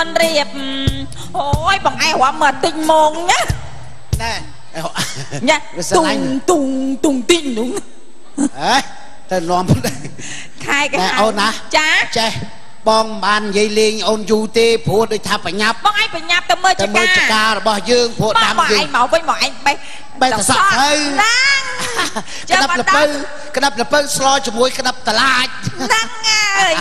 នរៀបអូយបងឯងរំមើលទិញម៉ងណា ណែ ញ៉ាទុងទុងទុងទីងទុង ហេទៅនាំខែគេ អូនណា ចា ចេះបងបាននិយាយលេងអូនយូរទេ ព្រោះដូចថាបញ្ញាប់ បងឯងបញ្ញាប់ទៅមើលចកា ចការបស់យើង ព្រោះដាំ យើងបងឯងមកវិញ បងឯងបេះ បេះតសក់ទៅ ហ្នឹង ក្តាប់លពៅ ក្តាប់លពៅស្លជាមួយក្តាប់តឡាច ហ្នឹងហើយ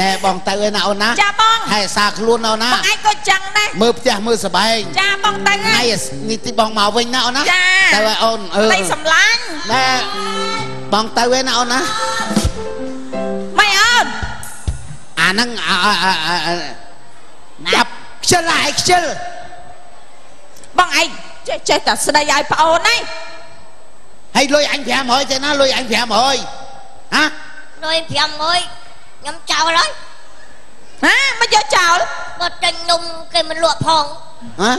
ណែបងទៅឯណាអូនណា ចាបង ហើយសាខ្លួនអូនណា បងឯងក៏ចឹងដែរ មើលផ្ទះមើលសបែង ចាបងទៅ ថ្ងៃនេះទីបងមកវិញណាអូនណា ទៅឲ្យអូន អឺតែសម្លាញ់ ណែបងទៅឯណាអូនណា ម៉ៃអូន អាហ្នឹងចាប់ខ្ជិលហើយ ខ្ជិល បងឯងចេះចេះតែស្ដីឲ្យប្អូនហ្នឹង ហើយលុយអញ500ទេណា លុយអញ500ហ៎ លុយ500ខ្ញុំចោលហើយ ហា មិនយកចោល បើទិញនំគេមិនលក់ផង ហ៎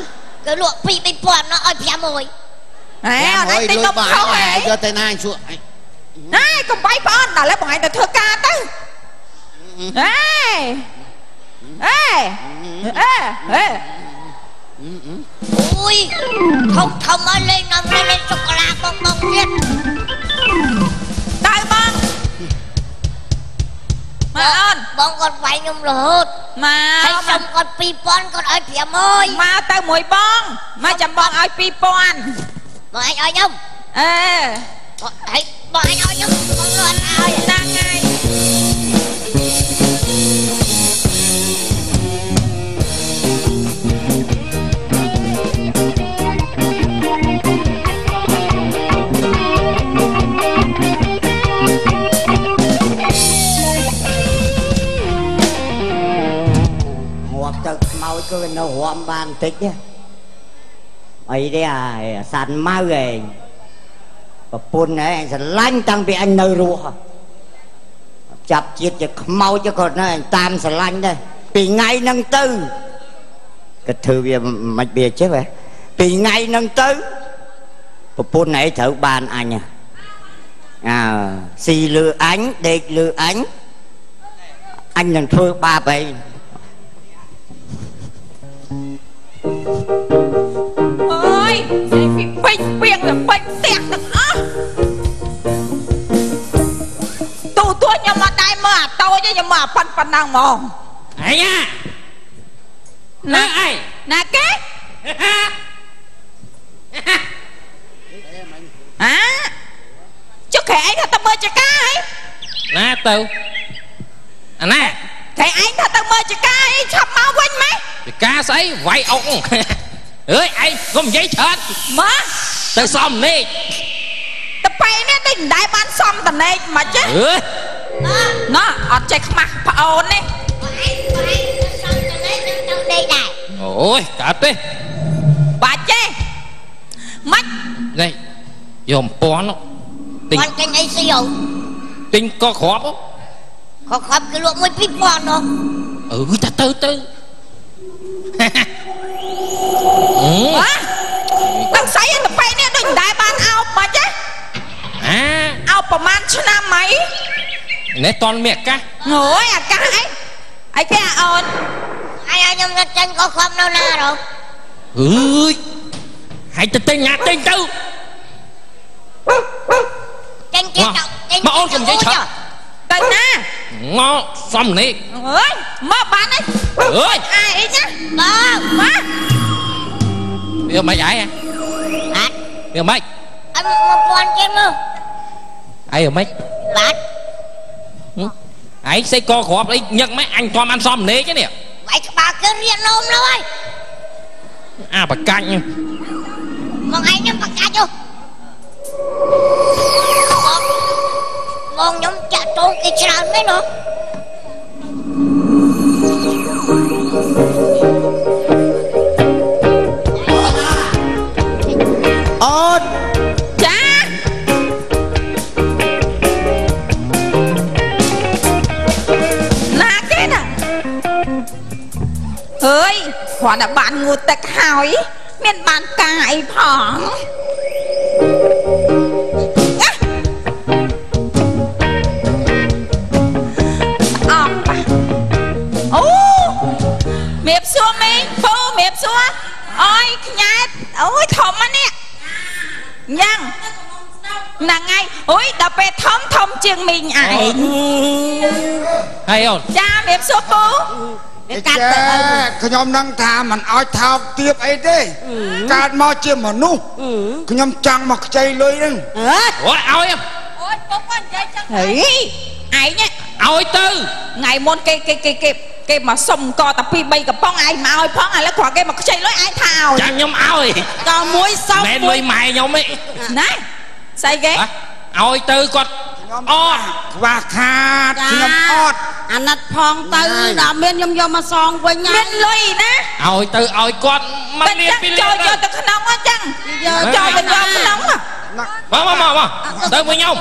គេលក់2 3000ណា ឲ្យ500 ហេ អត់ឯងទិញនំខុសហ៎ យកទៅណាអញសួរ ណែ កុំបាយប្អូន ដល់ឥឡូវបងឯងទៅធ្វើការទៅ ហេអេអេអេ អូយ ធំធំមកលេងនំ លេងសូកូឡាបងបងទៀត ទៅបងមកអូន បងគាត់វាយខ្ញុំរហូត មក ហើយសុំគាត់2000 គាត់ឲ្យ500 មកទៅមួយបងមក ចាំបងឲ្យ2000 បងឯងឲ្យខ្ញុំ អេ ហើយបងឯងឲ្យខ្ញុំ បងលន់ឲ្យ ហ្នឹងហើយ ទៅខ្មោចក៏វានៅរំបានបន្តិចអីទេ អាសាន់ម៉ៅឯងប្រពន្ធឯងស្រឡាញ់តាំងពីអញនៅរស់ ចាប់ជាតិជាខ្មោចក៏នៅអញតាមស្រឡាញ់ដែរ ពីថ្ងៃហ្នឹងទៅក៏ធ្វើវាមិនវាចេះហ៎ ពីថ្ងៃហ្នឹងទៅប្រពន្ធឯងត្រូវបានអញ អើស៊ីលើអញ ដេកលើអញ អញនឹងធ្វើបាបឯង អើយនិយាយពីពេញពីងទៅពេញផ្ទះទាំងអស់ ទូទួខ្ញុំអត់ដែរមើលអាតូចទេ ខ្ញុំមើលអាប៉ុនប៉ុណ្ណឹងហ្មង អីណាណា អីណាគេអាចុះ ក្រែឯងថាទៅមើលចកាហី ណាទៅអាណា ក្រែឯងថាទៅមើលចកាអី ឆាប់មកវិញម៉េច ចកាស្អីវាយអុក អើយឯងកុំនិយាយច្រើន មកទៅសំនេះ តប៉ៃនេះដូចមិនដែលបានសំតណេកមកចេះ អើយ ណោះ អត់ចេះខ្មាស់ប្អូននេះ បងឯងបងឯងសំតណេកនឹងទៅដេកដែរ អូយកើតទេ បាច់ចេះម៉េច នេះយក1000ទិញទិញអីស៊ីអូ ទិញក៏គ្រាប់ ក៏គ្រាប់គេលក់មួយ2000នោះ អឺតាទៅទៅ ហ៎ ដល់ស្អីទៅពេលនេះដូចមិនដែលបានអោបបាច់ទេ អាអោបប្រហែលឆ្នាំហី នេះតន់មានអាកាស អូយអាកាសអីអីគេអាអូន ហើយឲ្យខ្ញុំទៅទិញក៏ខំនៅណារ អើយហើយទៅទិញណា ទិញទៅ ទិញគេទៅ មកអូនកុំនិយាយច្រើន ទៅណា មកសំនេះ អើយមកបានហើយ អើយ អាអីណា បង មក វាមិនអី អត់ វាមិន អត់1000ជាងនោះ អីមិន បាទ ឯងសេកកគ្រាប់អីញឹកម៉េច អញធ្លាប់បានសំនេះទេនេះ វាយក្បាលគេរៀនលោមនោះហើយ អាបកាច់ មកឯងខ្ញុំបកាច់អូ បងខ្ញុំចាក់តងគេច្រើនមែនហ៎ អូន ចាណាគេណា អើយគ្រាន់តែបានងូតទឹកហើយ មានបានការអីផង អូមៀបសួរ ញ៉ាំងហ្នឹងហើយអូយដល់ពេលធំធំជាងមីងឯងហើយអូនចាមៀបសួរពូវាកាត់ទៅខ្ញុំនឹងថាមិនឲ្យថោកទាបអីទេកើតមកជាមនុស្សខ្ញុំចង់មកខ្ចីលុយហ្នឹងអូយឲ្យអូយពុកគាត់និយាយចឹងហីឯងឲ្យទៅថ្ងៃមុនគេគេគេគេគេមកសុំកតែ2 3កំប៉ុងឯងមកឲ្យផងឥឡូវគ្រាន់គេមកខ្ចីលុយឯងថាឲ្យចាំខ្ញុំឲ្យតមួយសុំមិនលុយម៉ែខ្ញុំទេណាស្អីគេឲ្យទៅគាត់អត់ខ្វះខាតខ្ញុំអត់អាណិតផងទៅដល់មានខ្ញុំយកមកសងវិញមានលុយណាឲ្យទៅឲ្យគាត់មកលៀនពីលៀនចូលយកទៅក្នុងអញ្ចឹងចូលទៅយកក្នុងមកមកមកទៅមួយខ្ញុំ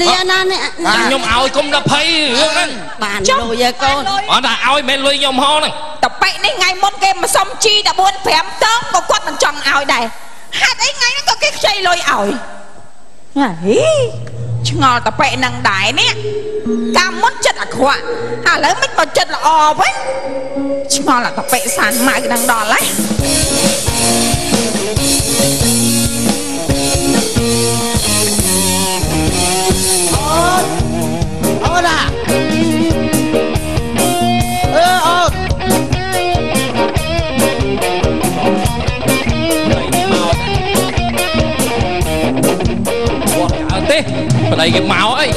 លាណានេះខ្ញុំឲ្យគុំដល់ភ័យរឿងហ្នឹងបានលុយឯកូនអត់ថាឲ្យមិនលុយខ្ញុំហងហ្នឹងតប៉ិនេះថ្ងៃមុនគេមកសុំជីតែ4 5តងក៏គាត់មិនចង់ឲ្យដែរហេតុអីថ្ងៃហ្នឹងក៏គេខ្ចីលុយឲ្យហីឆ្ងល់តប៉ិនឹងដែរនេះកាលមុនចិត្តអាក្រក់ឥឡូវមិនមកចិត្តល្អវិញឆ្ងល់អាតប៉ិសានម៉ៅនឹងដល់ហើយអូនអឺអូនអត់ទេប្តីគេមកអី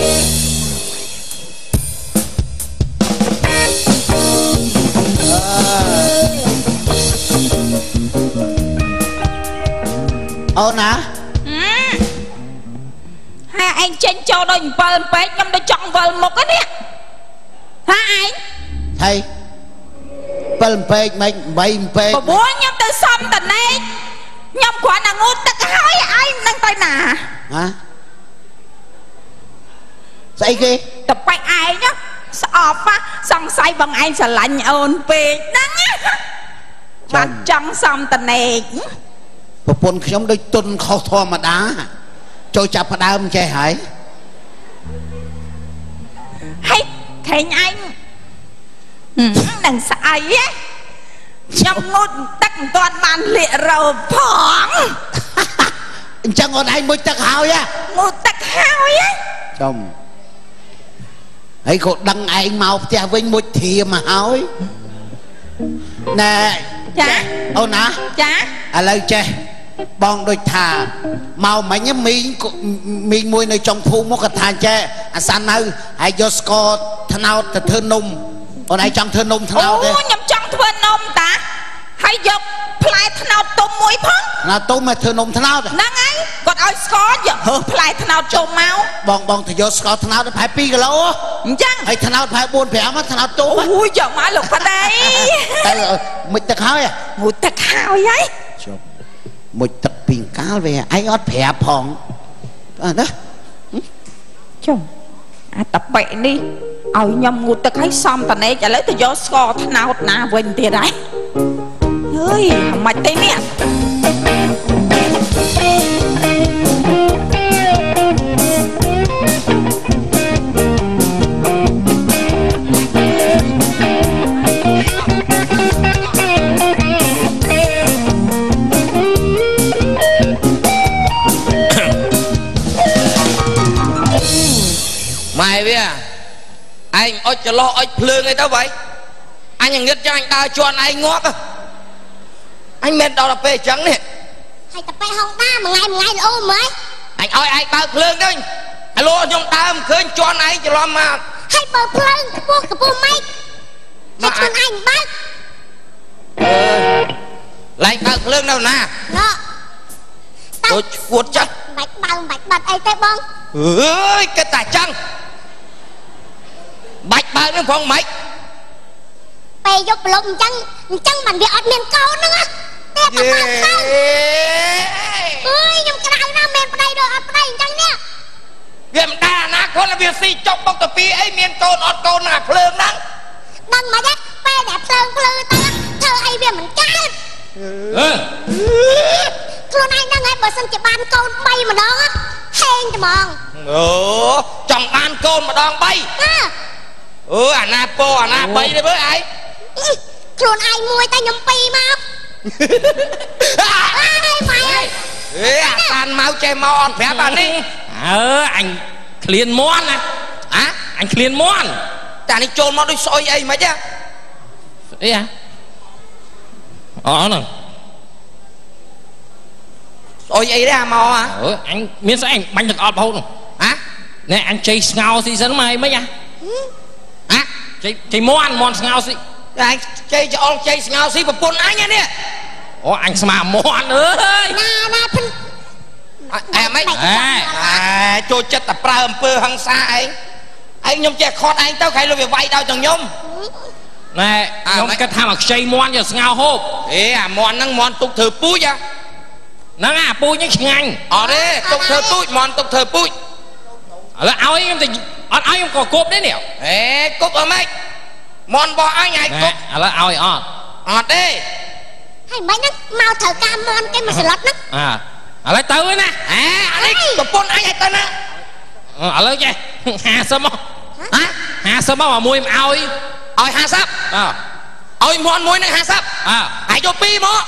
អូនណាហើយឯងចេញចូលដូច7ពេកខ្ញុំដូចចង់វិលមុខនេះហាឯងហើយ7ពេកមិន8ពេក 9ខ្ញុំទៅសំតណេកខ្ញុំគ្រាន់តែងូតទឹកហើយឯងនឹងទៅណាហ៎ស្អីគេតប៉ិចឯងស្អប់សង្ស័យបងឯងស្រឡាញ់អូនពេកហ្នឹងបានចង់សំតណេកប្រពន្ធខ្ញុំដូចទុនខុសធម្មតាចូលចាប់ផ្ដើមចេះហើយហើយខេងឯងនឹងស្អីហ៎ខ្ញុំងូតទឹកមិនទាន់បានលាករោផងអញ្ចឹងអូនឯងមួយទឹកហើយងូតទឹកហើយចំហើយក៏ដឹងឯងមកផ្ទះវិញមួយធៀមកហើយណែចាអូនណាចាឥឡូវចេះបងដូចថាមកមិញមីងមីងមួយនៅចុងភូមិមកគាត់ថាចេះអាសាន់នៅហើយយកស្ករត្នោតទៅធ្វើនំអូនឯងចង់ធ្វើនំត្នោតទេអូខ្ញុំចង់ធ្វើនំតាហើយយកផ្លែត្នោតទុំមួយផងណាទុំមកធ្វើនំត្នោតហ្នឹងហើយគាត់ឲ្យស្ករយកហើផ្លែត្នោតទុំមកបងបងទៅយកស្ករត្នោតប្រហែល2គីឡូអញ្ចឹងហើយត្នោតប្រហែល4 5ត្នោតទុំអូយយកមកលោកប្តីតែមុជទឹកហើយមុជទឹកហើយហើយជប់មុជទឹកពីកាលវាឯងអត់ប្រាប់ផងណាចុះអាតប៉ិនេះឲ្យខ្ញុំងូតទឹកឲ្យសំតណេកឥឡូវទៅយកស្ករត្នោតណាវិញទៀតហើយអើយមិនទេនេះ ម៉ែវាឯងអុចចលោះអុចភ្លើងអីទៅវ៉ៃអញងឹតចឹងអញដើរជន់ឯងងាប់អញមិនដល់ដល់ពេលអញ្ចឹងនេះហើយតែពេលហងដាមួយថ្ងៃមួយថ្ងៃល្អមើលអញឲ្យឯងបើកភ្លើងទៅអាឡូខ្ញុំដើមឃើញជន់ឯងច្រឡំមកហើយបើភ្លើងខ្ពស់ខ្ពស់ម៉េចហើយខ្លួនឯងបើកអឺឡើងបើកភ្លើងនៅណាណ៎ដូចឈួតចាស់បាច់បើបាច់បាត់អីទេបងអើយគិតតែចឹងបាច់បើកនឹងផងម៉េចពេលយកប្រឡំអញ្ចឹងអញ្ចឹងបានវាអត់មានកូនហ្នឹងណាទេតែបើកទៅអើយខ្ញុំក្តៅណាស់មានប្តីឬអត់ប្តីអញ្ចឹងនេះវាមិនដែរអនាគតវាស៊ីចុកបុកទៅពីអីមានកូនអត់កូនណាភ្លើងហ្នឹងដឹងមិនទេពេលដែលភ្លើងភ្លឺទៅធ្វើអីវាមិនកើតអឺខ្លួនឯងហ្នឹងហើយបើសិនជាបានកូន3ម្ដងហេងត្មងអូចង់បានកូនម្ដង3ណាអឺអាណាពោអាណា3ទេមើលឯងខ្លួនឯងមួយតែខ្ញុំ2មកអើយម៉ែ អេអាសានមកចេះមកអត់ប្រាប់អានេះ អើអញឃ្លានមន់ណា អា អញឃ្លានមន់ តែនេះចូលមកដូចស្អុយអីមិនហ៎ អីអាអូហ្នឹង ស្អុយអីទេអាមកអា អឺអញមានស្អីបាញ់ទឹកអប់រហូតនោះ ហ៎ ណែអញជ័យស្ងោស៊ីសិនមកអីមិនហ៎ ហ៎ ជ័យមន់មន់ស្ងោស៊ី អញជ័យច្អល់ជ័យស្ងោស៊ីប្រពន្ធអញនេះ អូអញស្មាមន់អើយ ណាណាភិន អែមិនអែចូលចិត្តតែប្រើអំពើហិង្សាឯងឯងខ្ញុំចេះខត់ឯងទៅខៃលុយវាវាយដល់ទាំងខ្ញុំ ណែខ្ញុំគិតថាមកខ្ចីមន់យកស្ងោហូប អេអាមន់ហ្នឹងមន់ទុកធ្វើពូជ ហ្នឹងអាពូជហ្នឹងឆ្ងាញ់ អត់ទេទុកធ្វើពូជមន់ទុកធ្វើពូជ ឥឡូវឲ្យខ្ញុំទៅអត់ឲ្យខ្ញុំក៏គប់ដែរនេះ អេគប់អត់ម៉េចមន់របស់អញឲ្យគប់ ឥឡូវឲ្យអត់ អត់ទេ ហើយមិនហ្នឹងមកត្រូវការមន់គេមកស្លុតហ្នឹង អាឥឡូវទៅណា អាអានេះប្រពន្ធអញឲ្យទៅណា ឥឡូវចេះ50មក ហ៎ 50មកមួយមិនឲ្យ ឲ្យ50 អើឲ្យមន់មួយនឹង50 អើ ហើយយក2មក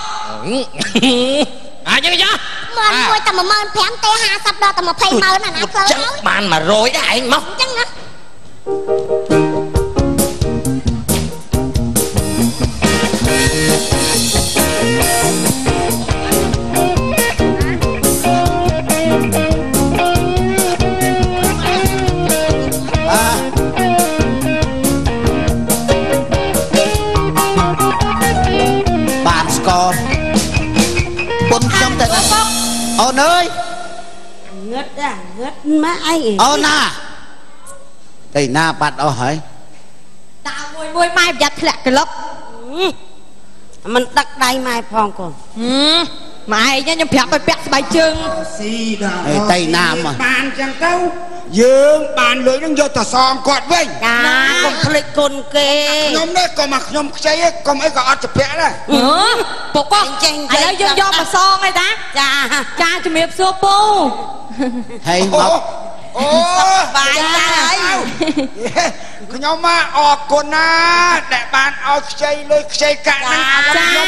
អញ្ចឹងចា មន់មួយតែ15000ទេ50ដល់តែ200,000អាណាធ្វើ ចឹងបាន100ដែរឯងមក អញ្ចឹងណា អូនអើយ ងឹតអាងឹតម៉ាក់ឯង អូនណាទៅណាបាត់អស់ហើយ តាមួយមួយម៉ែប្រយ័ត្នធ្លាក់ក្លុក មិនដឹកដៃម៉ែផងកូន ម៉ែខ្ញុំប្រាប់ឲ្យពាក់ស្បែកជើង ស៊ីដល់ ទៅណាមក បានចឹងទៅយើងបានលុយនឹងយកទៅសងគាត់វិញ ចាកុំភ្លេចគុណគេ ខ្ញុំនេះក៏មកខ្ញុំខ្ចីកុំអីក៏អត់ជពាក់ដែរ ពុកឥឡូវយើងយកមកសងឯតា ចាចាជំរាបសួរពូ ហើយមក អូ បាយហើយ ខ្ញុំមកអរគុណណាដែលបានឲ្យខ្ចីលុយខ្ចីកាក់ហ្នឹង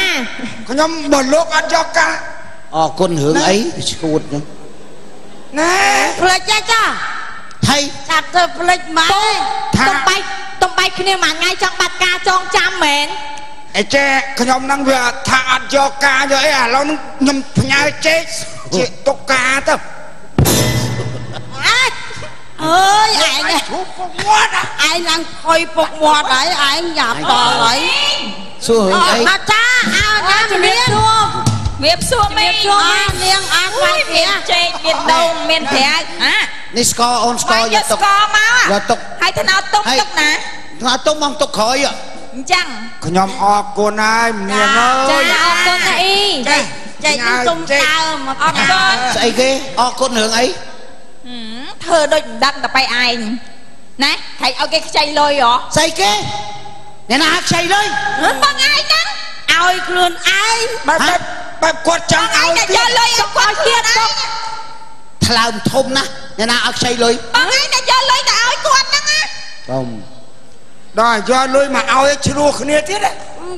ខ្ញុំបើលោកអត់យកកាក់ អរគុណរឿងអីឈួតហ្នឹង ណែ ភ្លេចចា ថៃ ឆាប់ធ្វើភ្លេចមក ទំបែកទំបែកគ្នាមួយថ្ងៃចង់បាត់ការចងចាំមែន អេចេខ្ញុំហ្នឹងវាថាអត់យកការយកអីឥឡូវហ្នឹងខ្ញុំផ្ញើចេកជាទុកការទៅ អាចអើយឯងឈប់ពុកមាត់ ឯងឡើងផុយពុកមាត់ហើយឯងយ៉ាប់ដល់ហើយ សួររឿងអី អត់ចាអើណា ជំរាបសួរ ជំរាបសួរមី សួរនាងអើខ្វាយមានចេកមានដូងមានត្រាអា នេះស្ករអូនស្ករ យកទុកមក យកទុក ហើយថ្នោតទុកទុកណា ថ្នោតទុកមកទុកក្រោយ អញ្ចឹង ខ្ញុំអរគុណហើយនាងអើយ ចាអរគុណណាអ៊ី ចេកនឹងទុំដើម មកអរគុណ ស្អីគេអរគុណរឿងអី ធ្វើដូចមិនដឹងតែបែឯងណា ខៃឲ្យគេខ្ចីលុយហ៎ ស្អីគេអ្នកណាខ្ចីលុយ បងឯងហ្នឹង ឲ្យខ្លួនឯង បែបបែបគាត់ចង់ឲ្យ តែយកលុយឲ្យគាត់ទៀតពុក ថ្លើមធំណាស់ អ្នកណាឲ្យខ្ចីលុយ បងឯងតែយកលុយទៅឲ្យគាត់ហ្នឹងណា ធំ ដល់យកលុយមកឲ្យឆ្លោះគ្នាទៀត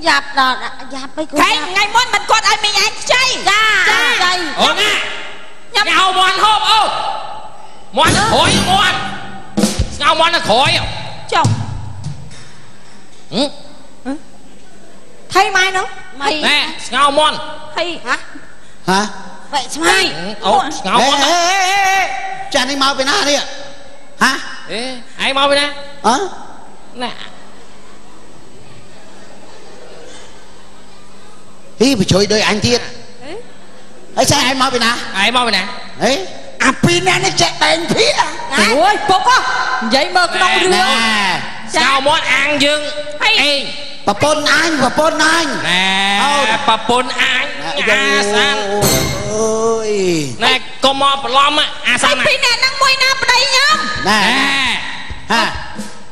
យ៉ាប់ដល់យ៉ាប់អី ខែថ្ងៃមុនមិនគាត់ឲ្យមីងឯងខ្ចី ចាខ្ចី អូនណាញ៉ាំហៅមន់ហូបអូមន់ក្រោយមន់ស្ងោមន់នៅក្រោយ ចុះថៃម៉ែនោះ ណែស្ងោមន់ ហៃ ហ៎ ហ៎ បែកស្មៃ អូស្ងោមន់ ចានេះមកពីណានេះហ៎ អេឯងមកពីណា អើ ណែ ហ៊ីបញ្ជួយដោយអញទៀតហើយ ចាឯងមកពីណា ឯងមកពីណា ហេ អាពីរនាក់នេះចេះបែងភាក អូយពុកនិយាយមើលក្នុងរឿង ស្ងោមន់អាងយើងឯង ប្រពន្ធអញប្រពន្ធអញ ណែប្រពន្ធអញអាសាន អើយ ណែកុំមកបន្លំអាសាន ពីរអ្នកហ្នឹងមួយណាប្តីខ្ញុំ ណែហា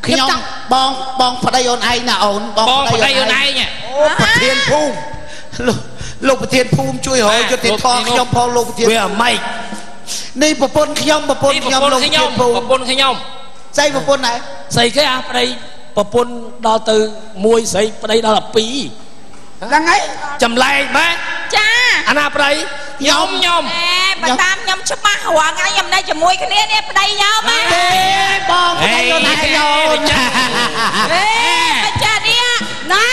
ខ្ញុំបងបងប្តីអូនឯងណាអូន បងប្តីអូនឯង អូប្រធានភូមិ លោកប្រធានភូមិជួយរកយុត្តិធម៌ខ្ញុំផងលោកប្រធាន វាអាម៉េច នេះប្រពន្ធខ្ញុំប្រពន្ធខ្ញុំលោកប្រធានភូមិ ប្រពន្ធខ្ញុំ ស្អីប្រពន្ធដែរ ស្អីគេអាប្តីប្រពន្ធដល់ទៅមួយស្រីប្តីដល់12 ហ្នឹងហើយ ចម្លែកមែន ចា អាណាប្តី ខ្ញុំខ្ញុំបើតាមខ្ញុំច្បាស់រាល់ថ្ងៃខ្ញុំនៅជាមួយគ្នានេះប្តីខ្ញុំទេបងប្តីអូនឯងអូនអេចានេះណែ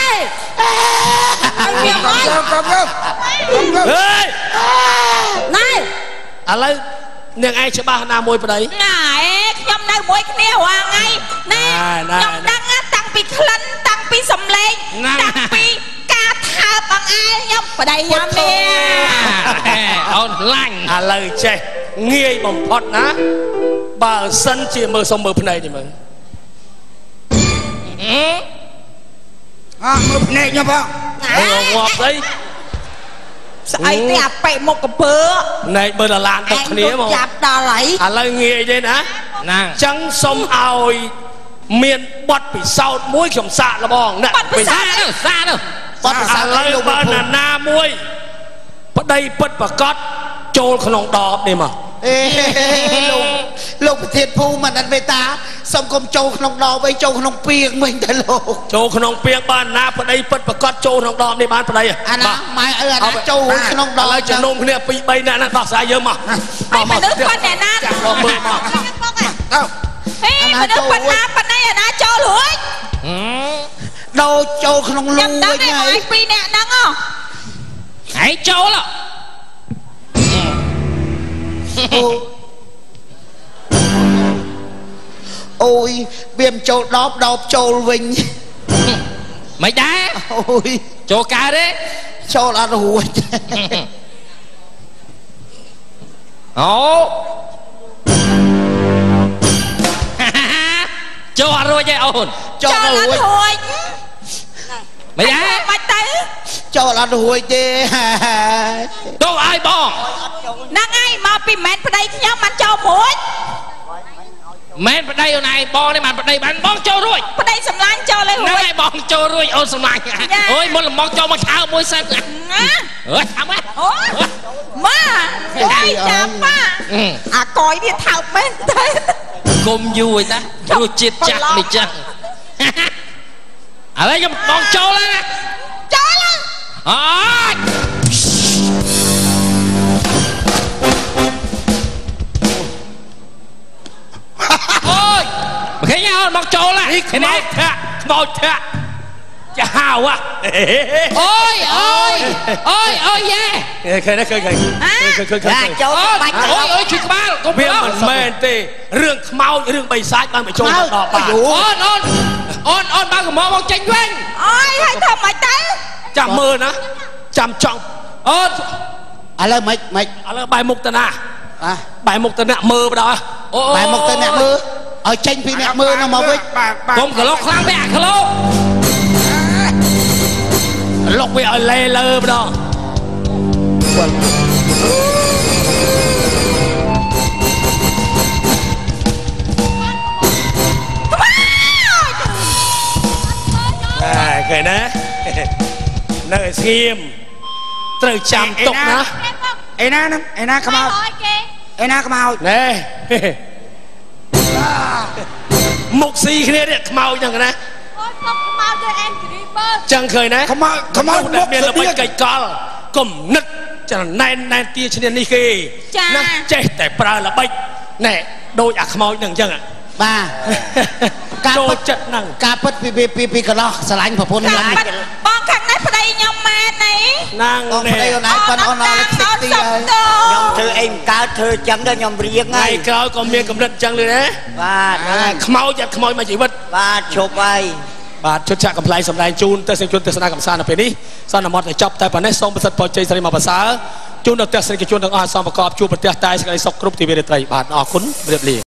ឲ្យវាមកកុំយកហេណែឥឡូវនាងឯងច្បាស់ណាមួយប្តីណែខ្ញុំនៅមួយគ្នារាល់ថ្ងៃណែខ្ញុំដឹងតាំងពីក្លិនតាំងពីសំឡេងតាំងពីការថើបអង្អែលខ្ញុំប្តីខ្ញុំនេះអូនឡាញ់ឥឡូវចេះងាយបំផុតណាបើសិនជាមើលសុំមើលភ្នែកនេះមើលអើមើលភ្នែកខ្ញុំបងងាប់អីស្អីទេអាប៉ែមុខកពើណែបើដឡានបុកគ្នាមកចាប់ដល់ហើយឥឡូវងាយទេណាណាចឹងសុំឲ្យមានបទពិសោធន៍មួយខ្ញុំសាកល្បងណាពិសោធន៍ទៅសាកទៅបទពិសោធន៍ឥឡូវបើណាណាមួយប្តីពិតប្រកបចូលក្នុងដបនេះមកអេលោកប្រធានភូមិមណ្ឌិតមេតាសូមកុំចូលក្នុងដបអីចូលក្នុងពីងវិញទៅលោកចូលក្នុងពីងបានណាប្តីពិតប្រកបចូលក្នុងដបនេះបានប្តីអាណាម៉ែឪអាណាចូលក្នុងដបឥឡូវជំនុំគ្នា2 3នាក់ណាដោះស្រាយយើងមកមនុស្សប៉ុណ្ណាណាចាក់មកមើលមកទៅហេមនុស្សប៉ុណ្ណាប៉ុណ្ណេះអាណាចូលរួចដូរចូលក្នុងលូវិញហើយពីរនាក់ហ្នឹងហ៎ចូលអូយវាមិនចូលដបដបចូលវិញមិនដែរអូយចូលកើតទេចូលអត់រួចអូចូលអត់រួចទេអូនចូលអត់រួចមិនដែរមិនទៅចូលអត់រួចទេទៅឲ្យបងហ្នឹងហើយមកពីមិនប្តីខ្ញុំបានចូលរួចមែនប្តីអូនឯងបងនេះបានប្តីបានបងចូលរួចប្តីសម្លាញ់ចូលហើយរួចហ្នឹងហើយបងចូលរួចអូនសម្លាញ់អូយមុនលមកចូលមកឆើមួយសិនណាអើយឆាំហ៎អូម៉ាអូយចាំប៉ាអាកយវាថើបមែនទេគុំយូរឯតារសជាតិចាស់នេះចឹងឥឡូវខ្ញុំបងចូលហើយណាចូលហើយអើយអូយមកឃើញអូនមកចូលហើយនេះខ្មោចធាក់ខ្មោចធាក់ចាហៅហ៎អូយអូយអូយអូយយ៉ែឃើញទេឃើញឃើញឃើញឃើញចូលបាច់អូយអូយជួយក្បាលកុំវាមិនមែនទេរឿងខ្មោចរឿងបិសាចបានបញ្ចូលដល់បាទអូនអូនអូនអូនបើកុំមកចេញវិញអូយហើយធ្វើមិនទៅចាំមើលណាចាំចង់អូនឥឡូវមិនមិនឥឡូវបែរមុខទៅណាបែរមុខទៅអ្នកមើលបណ្ដោយបែរមុខទៅអ្នកមើលឲ្យចេញពីអ្នកមើលនោះមកវិញកុំក្លុកខ្លាំងពេកអាក្លុកលុកវាឲ្យលេលើម្ដងអើឃើញណានៅឲ្យស្ងៀមត្រូវចាំទុកណាអេណាហ្នឹងអេណាខ្មោចអេណាខ្មោចណែមុខស៊ីគ្នានេះខ្មោចហ្នឹងណា អូយពុកខ្មោចទៅ Angry Bird ចឹងឃើញណាខ្មោចខ្មោចមុខមានល្បិចកិច្ចកលគំនិតចំណែនណែនទាឈ្នានេះគេណាចេះតែប្រើល្បិចណែដូចអាខ្មោចហ្នឹងអញ្ចឹងបាទការពិតចិត្តហ្នឹងការពិតពីពីកន្លោះស្រឡាញ់ប្រពន្ធហ្នឹងបងខាងនេះប្តីខ្ញុំមែនអីហ្នឹងបងប្តីអូនឯងប៉ិនអូនអត់ខ្ទេចទីហើយខ្ញុំធ្វើអីមិនកើតធ្វើចឹងទៅខ្ញុំរៀងហើយថ្ងៃក្រោយក៏មានកម្រិតចឹងលឺណាបាទខ្មោចអត់ខ្មោចមកជីវិតបាទឈប់ហើយបាទឈុតឆាកកំប្លែងសម្ដែងជូនទស្សនិកជនទស្សនាកំសាន្តនៅពេលនេះសន្មតតែចប់តែប៉ុណ្ណេះសូមប្រសិទ្ធពរជ័យសិរីមកប្រសើរជូនដល់ទស្សនិកជនទាំងអស់សូមប្រកបជួបប្រទះតែសេចក្តីសុខគ្រប់ទិវារាត្រីបាទអរគុណជម្រាបលា